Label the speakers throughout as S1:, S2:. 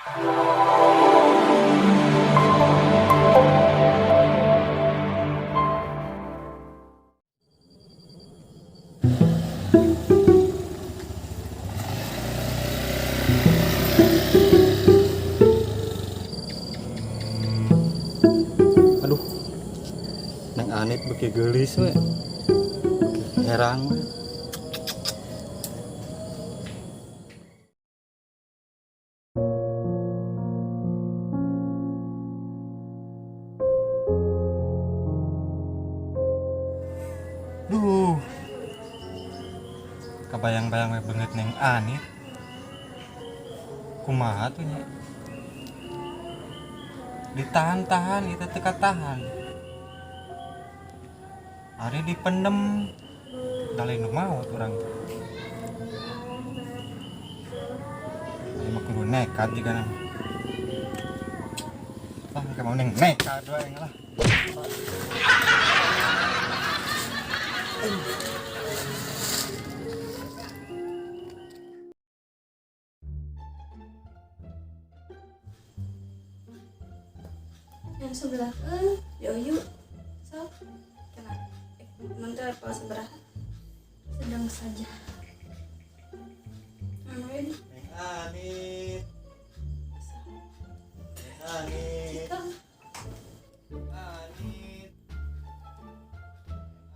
S1: Aduh, Neng Anit beuki geulis we. Beuki herang we. Duh. Kabayang-bayang we beungeut Neng Anit. Kumaha tuh nya? Ditahan-tahan itu teu katahan. Ari dipendem da lain nu maot urang. Ari mah kudu nekat jigana. Ah, engke mah mending nekat we lah.
S2: Yang sebelah kan yoyu sok kena nanti apa sebelah sedang saja anu ini.
S1: Neng Anit. Neng Anit.
S2: Cika.
S1: Anit.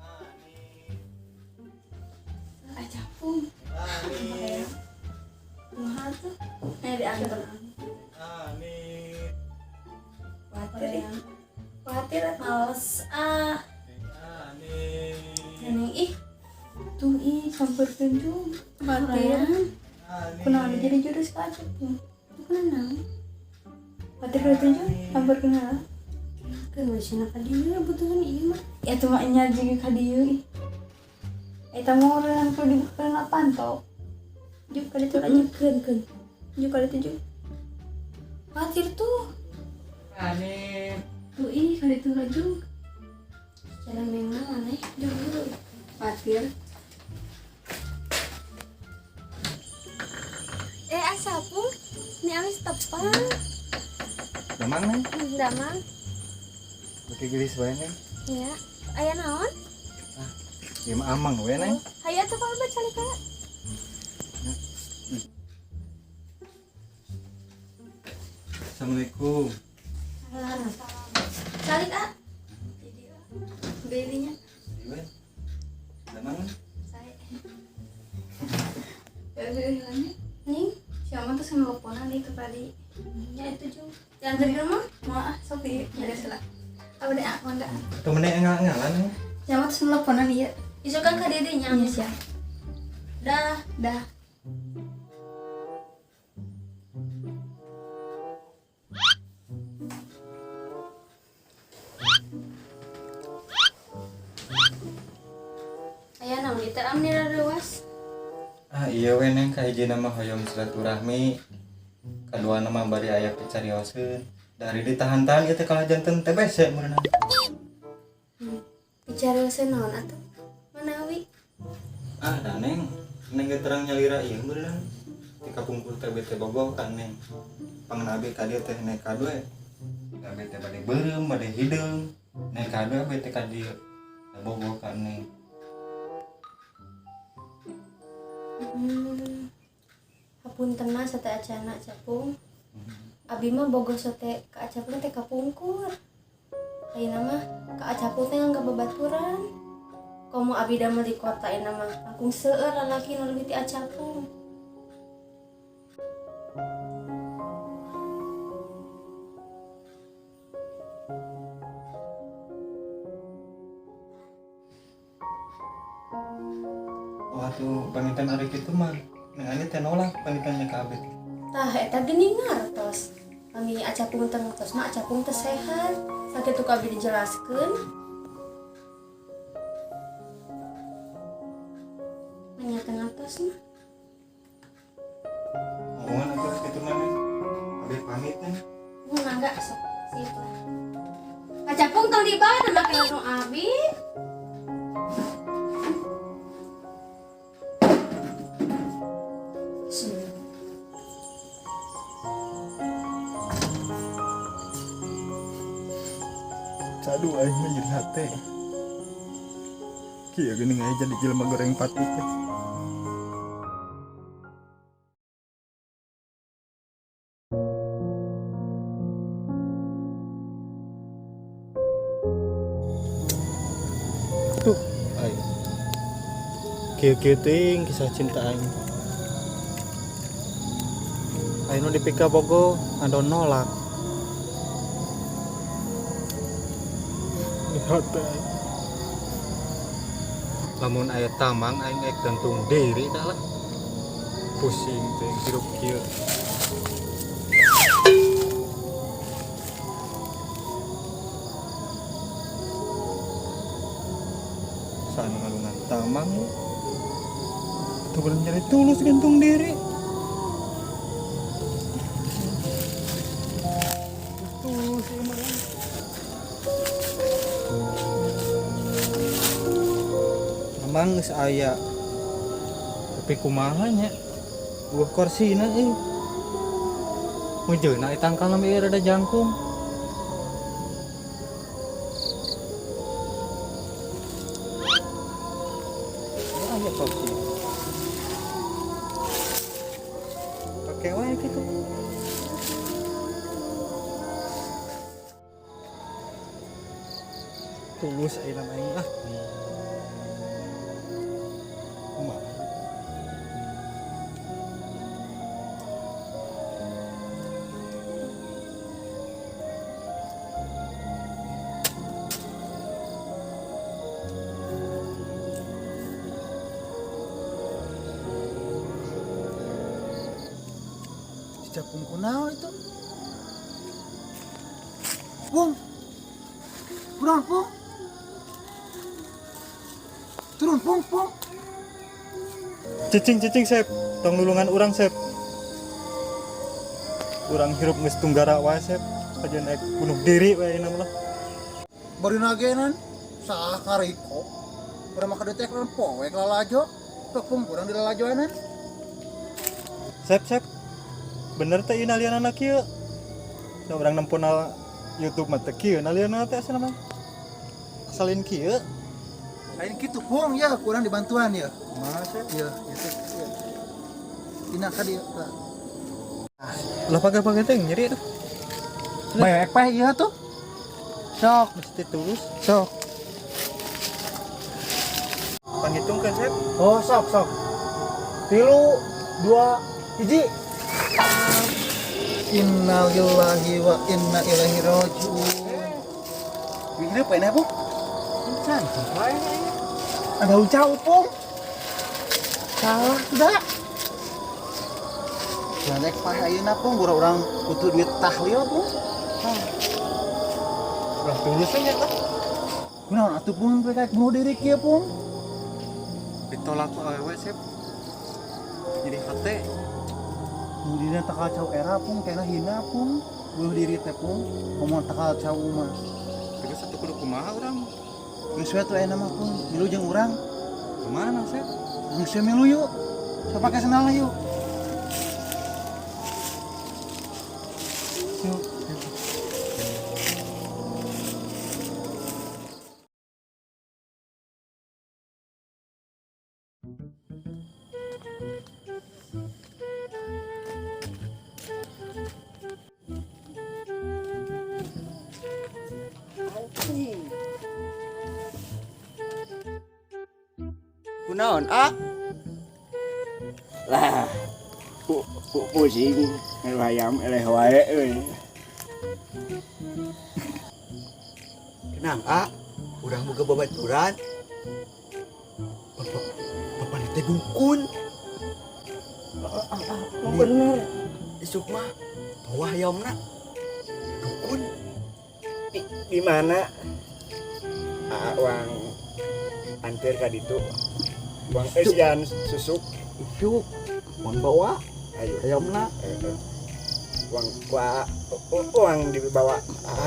S1: Anit.
S2: Aja pun.
S1: Anit.
S2: Kumaha tuh diantar.
S1: Anit.
S2: Khawatir ya, khawatir, males ah.
S1: Neng Anit.
S2: Neneng ih.
S3: Tuh ih, samperkeun juga. Khawatir.
S1: Anit.
S3: Kunaon jadi jurus ka Acep tuh?
S2: Kunaon?
S3: Khawatir khawatir juga, samperkeun heula.
S2: Kan we cenah ka dieu butuhan ieu mah.
S3: Ya tuh mah nya juga ka dieu ih. Eta mah urang kudu dibuka panto. Juk ka ditu aja.
S2: Keun keun.
S3: Juk ka ditu juk.
S2: Khawatir tuh.
S1: Anit.
S3: Tuh ih, ka ditu juk.
S2: Jalan memang aneh
S3: Juk dulu. Khawatir.
S2: Asapung ini amis tepang.
S1: Damang, Neng.
S2: Damang.
S1: Beuki geulis wae, Neng.
S2: Ya aya naon?
S1: Ieu mah amang we, Neng.
S2: Hayu atuh kalau baca ka.
S1: Assalamualaikum.
S2: Calik ah. Belinya.
S1: Iya, damang, Neng.
S2: Saya.
S3: Ya udah nih.
S2: Nih.
S3: Siapa tuh sama teleponan itu tadi.
S2: Ya itu juga. Diantar ke rumah.
S3: Mau ah, sok di beres lah. Apa deh aku enggak.
S1: Tuh meneh engal-engalan, Neng.
S3: Siapa tuh sama teleponan iya.
S2: Isukan ka didinya.
S3: Iya siap.
S2: Dah.
S3: Dah.
S2: Aya naon ieu teh am reuas?
S1: Ah iya we, Neng, kahiji mah hoyong silaturahmi. Kadua mah bari aya picarioseun. Dari ditahan-tahan ieu teh kalah janten TBC meureunna.
S2: Bicarioseun naon atuh? Manawi.
S1: Ah, da Neng, Neng ge terang nyalira ieu meureunna. Ti kapungkur teh bete bogoh kan Neng. Pangna abi ka dieu teh nekat we. Abi teh bade beureum, bade hideung. Nekat we abi teh ka dieu. Bogoh ka Neng.
S2: Hapunten mah sate acana capung. Abi mah bogoh sate ka Acapung teh kapungkur. Ayeuna mah ka Acapung teh nganggap babaturan. Komo abi damel di kota ayeuna mah langkung seueur lalaki nu leuwih ti Acapung.
S1: Oh atuh panginten ari kitu mah Neng Ani teh nolak pangintennya ka abi.
S2: Tah eta geuning ngartos. Kami Acapung teh ngartos mah Acapung teh sehat. Sakitu ku abi dijelaskeun. Nya teu ngartos mah.
S1: Mohon atuh kitu mah, Neng. Abi pamit, Neng.
S2: Mun mangga sok sip lah. Acapung tong dibawa teh make langsung abi.
S1: Cadu aing mah jadi hate. Kieu geuning aya jadi jelema goreng pati teh. Tuh, aing. Kieu-kieu teuing kisah cinta aing. Aing nu dipikabogoh ngadon nolak. Di hate aing. Lamun aya tamang aing ek gantung diri dah lah. Pusing teh hirup kieu. Sana ngalungan tamang ya. Tuh belum jadi tulus gantung diri. Tulus emang. Emang geus aya. Tapi kumaha nya? Buah korsina euy. Mujeuna tangkal ieu rada jangkung. Aya korsi. Pake wae kitu. Tulus ayeuna mah aing lah. Kumaha?
S4: Si Capung kunaon itu? Pung. Kurang, Pung. Turun, Pung, Pung.
S1: Cicing cicing Sep, tong nulungan urang Sep. Urang hirup geus tunggara wae Sep. Kajian ek bunuh diri wae ayeuna mah lah.
S4: Bari nagenan salah kariko. Urang mah kadetek urang poek lalajo. Tok Pung kurang dilalajoanan.
S1: Sep Sep. Bener teh ieu nalianana kieu. Da urang nempona YouTube mah teh kieu nalianana teh asana mah. Asalin kieu.
S4: Lain kitu Pung ya, kurang dibantuan ya.
S1: Kumaha Sep?
S4: Iya, itu. Iya. Dina ka dieu tah.
S1: Lah pake-pake teh nyeri tuh.
S4: Bae peh ieu tuh. Sok,
S1: Mesti tulus.
S4: sok.
S1: Panghitungkeun Sep.
S4: Oh, sok, sok. 3, 2, 1. Innalillahi wa inna ilaihi raji'un. Wih, apa ini, Pung?
S1: Can, wae.
S4: Ada ucau, Pung. Salah, sudah. Jangan pah ayeuna, Pung. Urang butuh duit tahlil, Pung.
S1: Urang tulus nya lah.
S4: Kunaon atuh, Pung, kayak bunuh diri kieu, Pung?
S1: Ditolak ku awewe Sep. Jadi hate.
S4: Bunuh diri takal cau era, Pung, kena hina, Pung. Bunuh diri teh, Pung. Ngomong takal cau mah.
S1: Terus satu kudu kumaha urang?
S4: Geus we atuh ayeuna mah, Pung. Milu jeung urang.
S1: Kemana Sep?
S4: Geus we milu yuk. Sok pake sendal yuk. Yuk.
S5: Kunaon ah?
S6: Lah, pusing hayam eleh wae euy.
S5: Tenang ah, urang boga babaturan. Bapak bapak teh dukun.
S6: Bener.
S5: Isuk mah toah hayamna. Dukun.
S6: Di mana? Ah, uang anter ka ditu. Uang eusian susuk.
S5: Isuk uang bawa
S6: Ayo.
S5: hayamna.
S6: Uang gua uang dibawa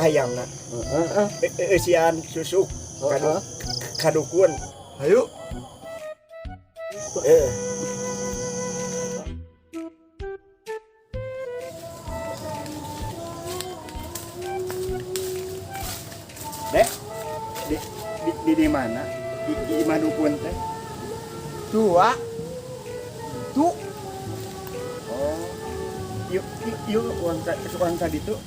S6: hayamna.
S5: Heeh.
S6: Eusian susuk
S5: Heeh.
S6: kadukun.
S5: Ayo.
S6: Eh. Dek, di mana? Di imah dukun teh.
S5: Dua. Tuh.
S6: Oh. Yuk, yuk, yuk, uang tadi tuh.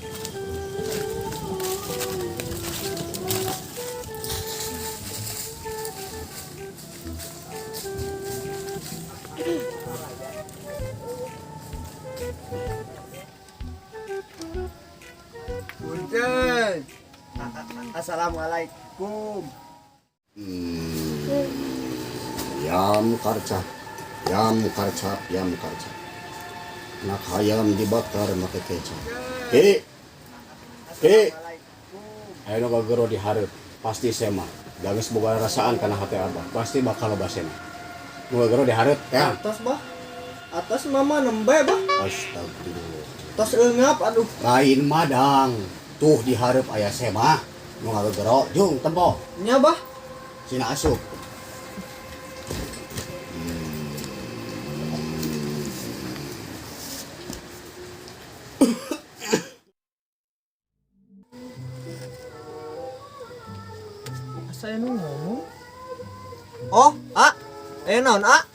S5: Punten.
S6: Assalamualaikum.
S7: Yam karcap, yam karcap, yam karcap. Anak hayam dibakar make kecap. Ki, ki, ayo nu gagero di hareup, pasti sema. Geus boga rasaan kana hate abah, pasti bakal loba sema. Nu gagero di hareup, ya.
S5: Atos bah. Atos mama nembe bah.
S7: Astagfirullah.
S5: Tos eungap aduh.
S7: Lain madang, tuh di hareup aya sema. Nu gagero, jung tempo.
S5: Nya bah.
S7: Sina asup.
S5: Asa nu ngomong? Oh, a. Eh naon, a?